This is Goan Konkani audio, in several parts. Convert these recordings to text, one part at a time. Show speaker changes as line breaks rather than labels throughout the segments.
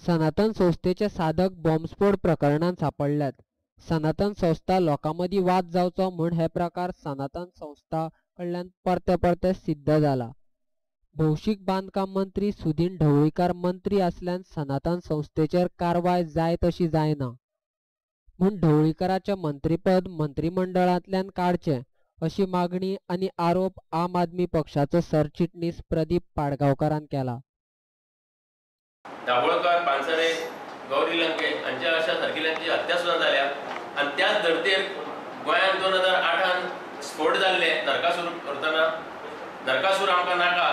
सनातन संस्थेचे साधक बॉम्बस्फोट प्रकरणांत सांपडल्यात. सनातन संस्था लोकां मदीं वाद जावचो म्हूण हे प्रकार सनातन संस्था कडल्यान परते परते सिद्ध जाला. भौशीक बांदकाम मंत्री सुदिन ढवळीकार मंत्री आसल्यान सनातन संस्थेचेर कारवाय जाय तशी जायना म्हूण ढवळीकाराचें मंत्रीपद मंत्रिमंडळांतल्यान काडचें अशी मागणी आनी आरोप आम आदमी पक्षाचो सरचिटणीस प्रदीप पाडगांवकारान केला.
दाभोळकर, पानसरे, गौरी लंके हांच्या अशा सारकिल्यांची हत्या सुद्दां जाल्या आनी त्याच धर्तेर गोंयांत 2008 स्फोट जाल्ले नरकासूर करतना. नरकासूर आमकां नाका,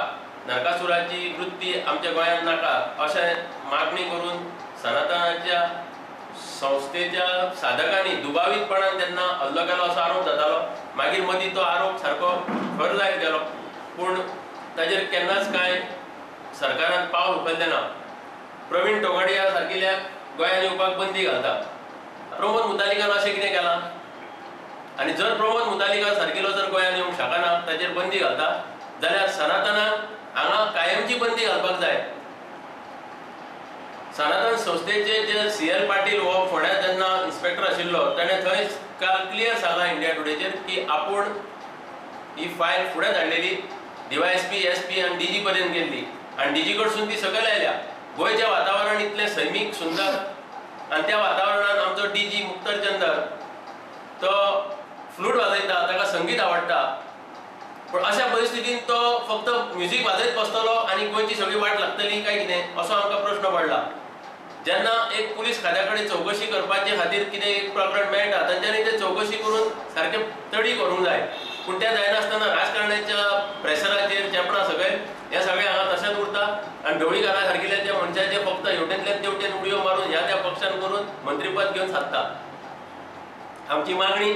नरकासुराची वृत्ती आमच्या गोंयांत नाका अशें मागणी करून सनातनाच्या संस्थेच्या साधकांनी दुबावीतपणान तेन्ना हल्लो केलो असो आरोप जातालो. मागीर मदीं तो आरोप सारको खर जायत गेलो, पूण ताजेर केन्नाच कांय सरकारान पावल उखल्लें ना. प्रवीण तोगाडिया सारकिल्या गोंयांत येवपाक बंदी घालता. प्रमोद मुतालिकान अशें कितें केलां? आनी जर प्रमोद मुतालिका सारकिलो जर गोंयांत येवंक शकना, ताजेर बंदी घालता जाल्यार सनातनाक हांगा कायमची बंदी घालपाक जाय. सनातन संस्थेचे जे सी.एल. पाटील हो फोंड्या जेन्ना इन्स्पेक्टर आशिल्लो ताणें थंय काल क्लियर सांगलां इंडिया टुडेचेर की आपूण ही फायल फुडें धाडलेली, डीवायएसपी, एसपी आनी डीजी पर्यंत गेल्ली आनी डीजी कडसून ती सकयल आयल्या. गोंयचें वातावरण इतलें सैमीक सुंदर आनी त्या वातावरणान आमचो डीजी मुक्तर चंदर तो फ्लूट वाजयता, ताका संगीत आवडटा, पूण अशा परिस्थितीन तो फक्त म्युजीक वाजयत बसतलो आनी गोंयची सगळी वाट लागतली काय कितें असो आमकां प्रश्न पडला. जेन्ना एक पुलीस खात्या कडेन चवकशी करपाचे खातीर कितें एक प्रकरण मेळटा तांच्यांनी ते चवकशी करून सारकें तडी करूंक जाय, पूण तें जायनासतना राजकारण्याच्या प्रेशराचेर चेपणां सगळें हें सगळें हांगा तशेंच उरता आनी ढवळीकारा सारकिल्या त्या मनशाचे फक्त हेवटेंतल्यान तेवटेन उडयो मारून ह्या त्या पक्षान करून मंत्रीपद घेवन सादता. आमची मागणी,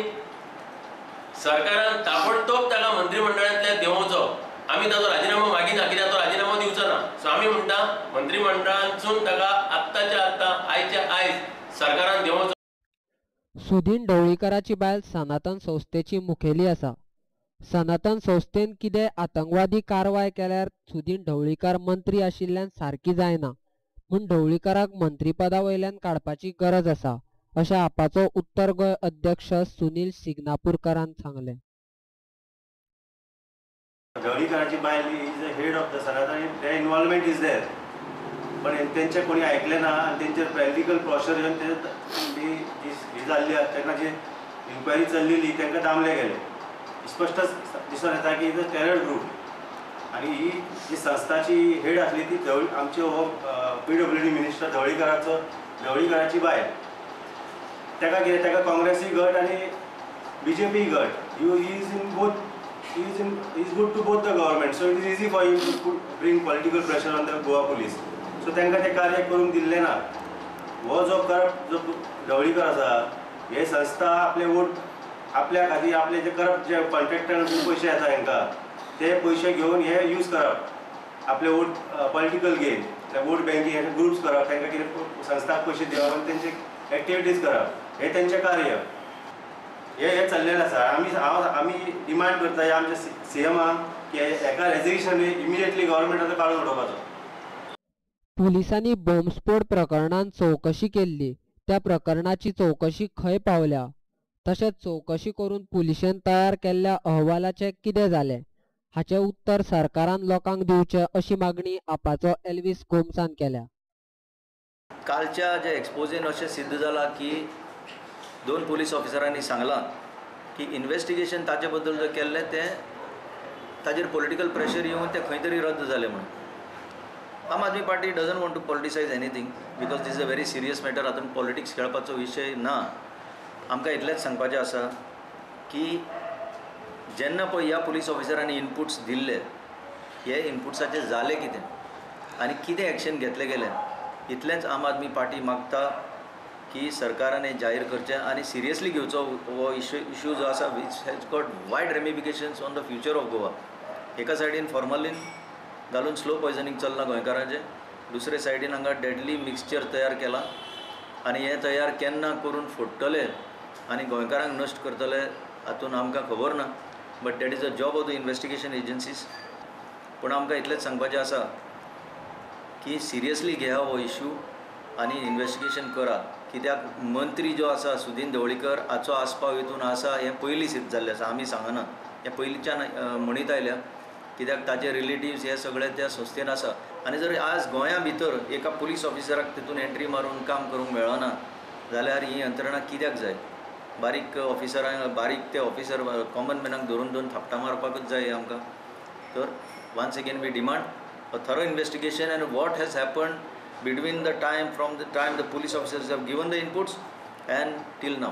सरकारान ताबडतोब ताका मंत्रिमंडळांतल्यान देंवोवचो. आमी ताचो राजिनामो मागिना कित्याक तो राजिनामो दिवचो ना. सो आमी म्हणटा मंत्रिमंडळांतसून ताका आत्ताच्या आत्ता आयच्या आयज सरकारान देंवोवचो.
सुदिन ढवळीकाराची बायल सनातन संस्थेची मुखेली आसा. सनातन संस्थेन कितें आतंकवादी कारवाय केल्यार सुदिन ढवळीकार मंत्री आशिल्ल्यान सारकी जायना म्हूण ढवळीकाराक मंत्रीपदा वयल्यान काडपाची गरज आसा अशें आपाचो उत्तर गोंय अध्यक्ष सुनील सिग्नापूरकरान सांगलें.
ढवळीकाराची बायल is the head of the Sanatan, their involvement is there, पण तेंचें कोणी आयकलें ना आनी तेंचेर पॉलिटिकल प्रेशर येवन ते ही जाल्ली आसा. तेन्ना जी इन्क्वायरी चल्लेली तांकां दामले गेले. स्पश्ट दिसून येता की is a terror group आनी ही जी संस्थाची हेड आसली ती आमचे हो पीडब्ल्यूडी मिनिस्टर ढवळीकाराचो, ढवळीकाराची बायल. ताका कितें, ताका काँग्रेसी गट आनी बीजेपी गट, you is in both, is good to both the government, so it is easy for him to bring political pressure on the Goa police. So तांकां तें कार्य करूंक दिल्लें ना. हो जो करप्ट जो ढवळीकर आसा, हे संस्था आपले वोट आपल्या खातीर आपले जे करप्ट जे कॉन्ट्रॅक्टरान पयशे येता हेंकां ते पयशे घेवन हे यूज करप, आपले vote political gain, vote banking हे ग्रुप्स करप, तांकां कितें संस्थाक पयशे दिवप आनी तेंचे एक्टिविटीज करप, हे तेंचें कार्य हे हे चल्लेलें आसा. आमी हांव आमी डिमांड करता ह्या आमच्या सीएमाक की हेका रेजिग्नेशन इमिडिएटली गव्हर्मेंटाचो काडून उडोवपाचो.
पुलिसांनी बॉम्बस्फोट प्रकरणांत चवकशी केल्ली. त्या प्रकरणाची चवकशी खंय पावल्या? तशेंच चवकशी करून पुलिशेन तयार केल्ल्या अहवालाचें कितें जालें हाचें उत्तर सरकारान लोकांक दिवचें अशी मागणी आपाचो एल्वीस गोम्सान केल्या.
कालच्या जे एक्सपोजीन अशें सिद्ध जालां की दोन पुलीस ऑफिसरांनी सांगलां की इन्वेस्टिगेशन ताचे बद्दल जर केल्लें तें ताजेर पॉलिटिकल प्रेशर येवन तें खंय तरी रद्द जालें म्हणून. Aam Aadmi Party doesn't want to politicise anything because this is a very serious matter. हातूंत पॉलिटिक्स खेळपाचो विशय ना. आमकां इतलेंच सांगपाचें आसा की जेन्ना पळय ह्या पुलीस ऑफिसरांनी इनपुट्स दिल्ले, हे इनपुट्साचें जालें कितें आनी कितें एक्शन घेतलें गेलें, इतलेंच आम आदमी पार्टी मागता की सरकारान हें जाहीर करचें आनी सिरियसली घेवचो हो इशू जो आसा, which has got wide ramifications on the future of Goa. एका सायडीन फॉर्मलीन घालून स्लो पॉयजनींग चल्लां गोंयकारांचें, दुसरे सायडीन हांगा डेडली मिक्सचर तयार केलां आनी हें तयार केन्ना करून फोडटले आनी गोंयकारांक नश्ट करतले हातून आमकां खबर ना, but that is a job of the investigation agencies. पूण आमकां इतलेंच सांगपाचें आसा की सिरियसली घेया हो इशू आनी इन्वेस्टिगेशन करा. कित्याक मंत्री जो आसा सुदीन ढवळीकर हाचो आस्पाव हितून आसा हें पयलीं सिद्ध जाल्लें आसा. आमी सांगना, हें पयलींच्यान म्हणीत आयल्या. कित्याक ताचे रिलेटिव्स हे सगळे त्या संस्थेन आसा आनी जर आज गोंया भितर एका पुलीस ऑफिसराक तितून एंट्री मारून काम करूंक मेळना जाल्यार ही यंत्रणा कित्याक जाय? बारीक ऑफिसरांक, बारीक ते ऑफिसर कॉमन मॅनाक धरून दोन थापटां मारपाकूच जाय आमकां. तर once again we demand a thorough investigation and what has happened between the time from the time the police officers have given the inputs and till now.